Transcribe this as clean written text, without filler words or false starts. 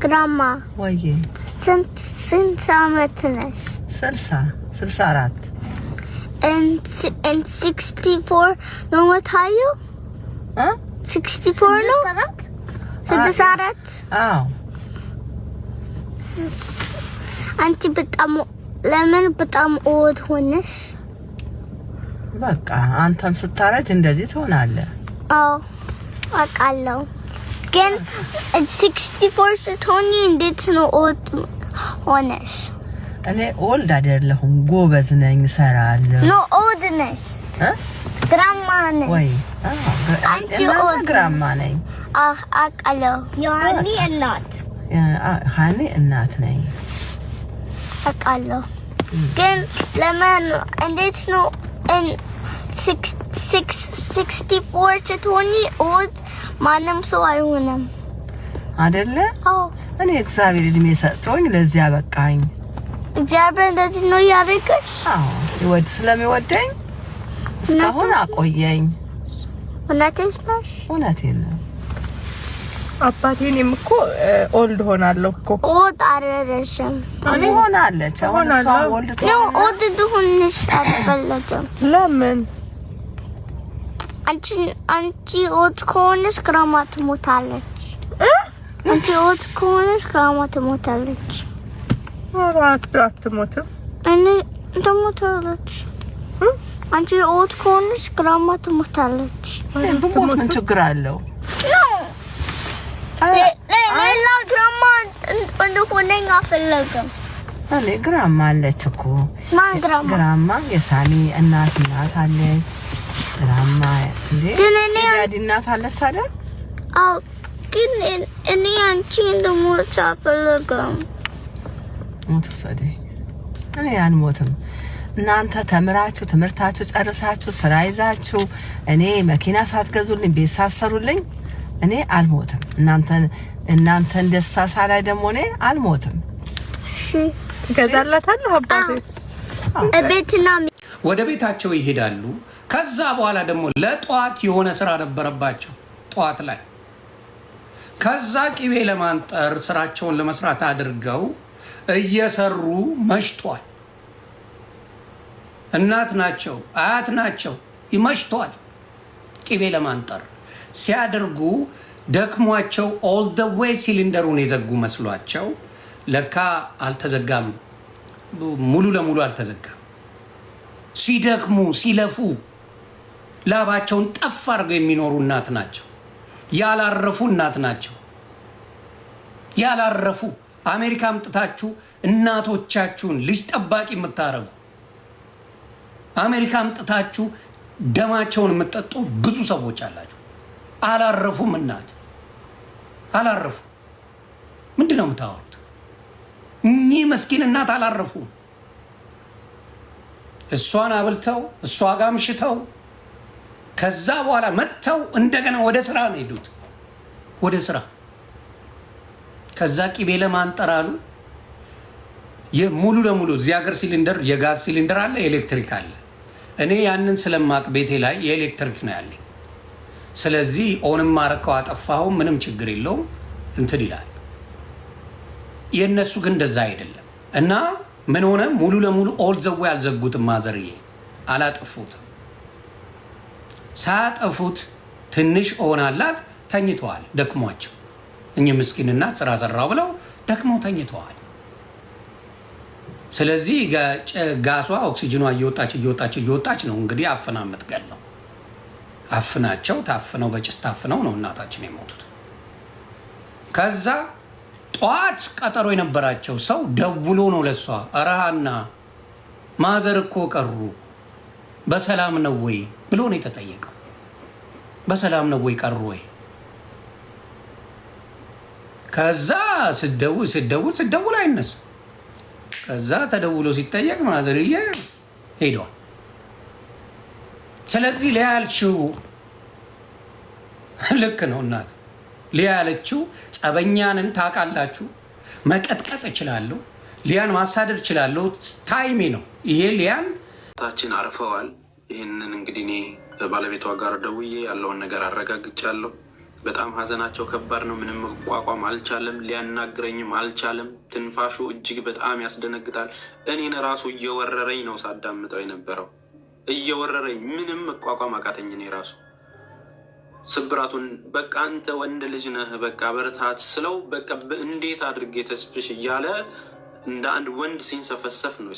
Grandma. ወይ። ስንት ዓመት ነሽ? 64. And 64 ነው የምታየው? እ? 64 ነው? 64? አዎ። አንቺ በጣም ለምን በጣም old ሆነሽ? በቃ አንተም ስታረጅ እንደዚህ ትሆናለህ። አዎ፣ አውቃለሁ። ግን 64 ስትሆኚ እንዴት ነው old ሆነሽ? እኔ old አይደለሁም፣ ጎበዝ ነኝ፣ እሰራለሁ። No, old ነሽ። እ? Grandma ነሽ። ወይ አዎ፣ አንቺ እናንተ old Grandma ነኝ። አዎ፣ አውቃለሁ። የሀኒ እናት። ሀኒ እናት ነኝ። አውቃለሁ። ግን ለምን እንዴት ነው 64 ስትሆኚ old ማንም ሰው አይሆንም? አይደለ? አዎ። እኔ እግዚአብሔር እድሜ ሰጥቶኝ ለዚያ በቃኝ። እግዚአብሔር እንደዚህ ነው ያደረገሽ? አዎ፣ ይወድ ስለሚወደኝ እስካሁን አቆየኝ። እውነትሽ ነሽ? እውነቴን ነው። አባቴ፣ እኔም እኮ old ሆናለሁ እኮ። Old አይደለሽም። ትሆናለች። አሁን እሷ እሆናለሁ። Old No, old ትሆንሽ አልፈለግም። ለምን? አንቺ old ከሆነሽ grandma ትሞታለች። አንቺ old ከሆነሽ grandma ትሞታለች። ኧረ አትሞትም። እኔ ትሞታለች። አንቺ old ከሆነሽ grandma ትሞታለች። ብሞት ምን ችግር አለው? No, ሌላ grandma እንደሆነኝ አልፈለግም። እኔ grandma አለች እኮ። ማን grandma? Grandma የሳሚ እናት አለች። Grandma እንዴ። ግን እኔ የ daddy እናት አለች አይደል? አዎ፣ ግን እኔ አንቺ እንደሞት አልፈልግም። ሞት ውሰደኝ። እኔ አልሞትም። እናንተ ተምራችሁ ትምህርታችሁ ጨርሳችሁ ስራ ይዛችሁ እኔ መኪና ሳትገዙልኝ፣ ቤት ሳትሰሩልኝ እኔ አልሞትም። እናንተን ደስታ ሳላይ ደግሞ እኔ አልሞትም። እሺ። ትገዛላታለህ አባቴ? ቤትና ወደ ቤታቸው ይሄዳሉ። ከዛ በኋላ ደግሞ ለጠዋት የሆነ ስራ ነበረባቸው ጠዋት ላይ። ከዛ ቂቤ ለማንጠር ስራቸውን ለመስራት አድርገው እየሰሩ መሽቷል። እናት ናቸው፣ አያት ናቸው። ይመሽቷል። ቂቤ ለማንጠር ሲያደርጉ ደክሟቸው all the way ሲሊንደሩን የዘጉ መስሏቸው ለካ አልተዘጋም፣ ሙሉ ለሙሉ አልተዘጋም። ሲደክሙ ሲለፉ ላባቸውን ጠፍ አድርገው የሚኖሩ እናት ናቸው። ያላረፉ እናት ናቸው። ያላረፉ። አሜሪካ አምጥታችሁ እናቶቻችሁን ልጅ ጠባቂ የምታደርጉ፣ አሜሪካ አምጥታችሁ ደማቸውን የምትጠጡ ብዙ ሰዎች አላችሁ። አላረፉም፣ እናት አላረፉ። ምንድን ነው የምታወሩት? እኚህ መስኪን እናት አላረፉም። እሷን አብልተው፣ እሷ ጋር አምሽተው፣ ከዛ በኋላ መጥተው እንደገና ወደ ስራ ነው የሄዱት፣ ወደ ስራ። ከዛ ቂቤ ለማንጠር አሉ። ሙሉ ለሙሉ እዚህ ሀገር ሲሊንደር የጋዝ ሲሊንደር አለ፣ ኤሌክትሪክ አለ። እኔ ያንን ስለማቅ ቤቴ ላይ የኤሌክትሪክ ነው ያለኝ። ስለዚህ on ም አረከው አጠፋኸው ምንም ችግር የለውም፣ እንትን ይላል። የእነሱ ግን እንደዛ አይደለም። እና ምን ሆነ? ሙሉ ለሙሉ all the way አልዘጉትም። ማዘርዬ አላጠፉትም። ሳያጠፉት ትንሽ on አላት፣ ተኝተዋል። ደክሟቸው እኚህ ምስኪን እናት ስራ ሰራው ብለው ደክመው ተኝተዋል። ስለዚህ ጋሷ ኦክሲጅኗ እየወጣች እየወጣች እየወጣች ነው እንግዲህ አፍና የምትገለው። አፍናቸው ታፍነው፣ በጭስ ታፍነው ነው እናታችን የሞቱት። ከዛ ጠዋት ቀጠሮ የነበራቸው ሰው ደውሎ ነው ለሷ፣ "ረሃና ማዘር እኮ ቀሩ፣ በሰላም ነው ወይ?" ብሎ ነው የተጠየቀው። በሰላም ነው ወይ፣ ቀሩ ወይ? ከዛ ስደውል ስደውል ስደውል አይነሳ። ከዛ ተደውሎ ሲጠየቅ ማዘርዬ ሄደዋል። ስለዚህ ሊያ ያልችው ልክ ነው። እናት ሊያ ያለችው ጸበኛንን ታውቃላችሁ። መቀጥቀጥ እችላለሁ፣ ሊያን ማሳደድ እችላለሁ። Time ኤ ነው ይሄ ሊያን ታችን አርፈዋል። ይህንን እንግዲህ እኔ ባለቤቷ ጋር ደውዬ ያለውን ነገር አረጋግጫለሁ። በጣም ሀዘናቸው ከባድ ነው። ምንም መቋቋም አልቻለም። ሊያናግረኝም አልቻለም። ትንፋሹ እጅግ በጣም ያስደነግጣል። እኔን ራሱ እየወረረኝ ነው ሳዳምጠው የነበረው፣ እየወረረኝ ምንም መቋቋም አቃተኝ። እኔ ራሱ ስብራቱን በቃ አንተ ወንድ ልጅ ነህ፣ በቃ በርታት ስለው በቃ እንዴት አድርጌ ተስፍሽ እያለ እንደ አንድ ወንድ ሲንሰፈሰፍ ነው።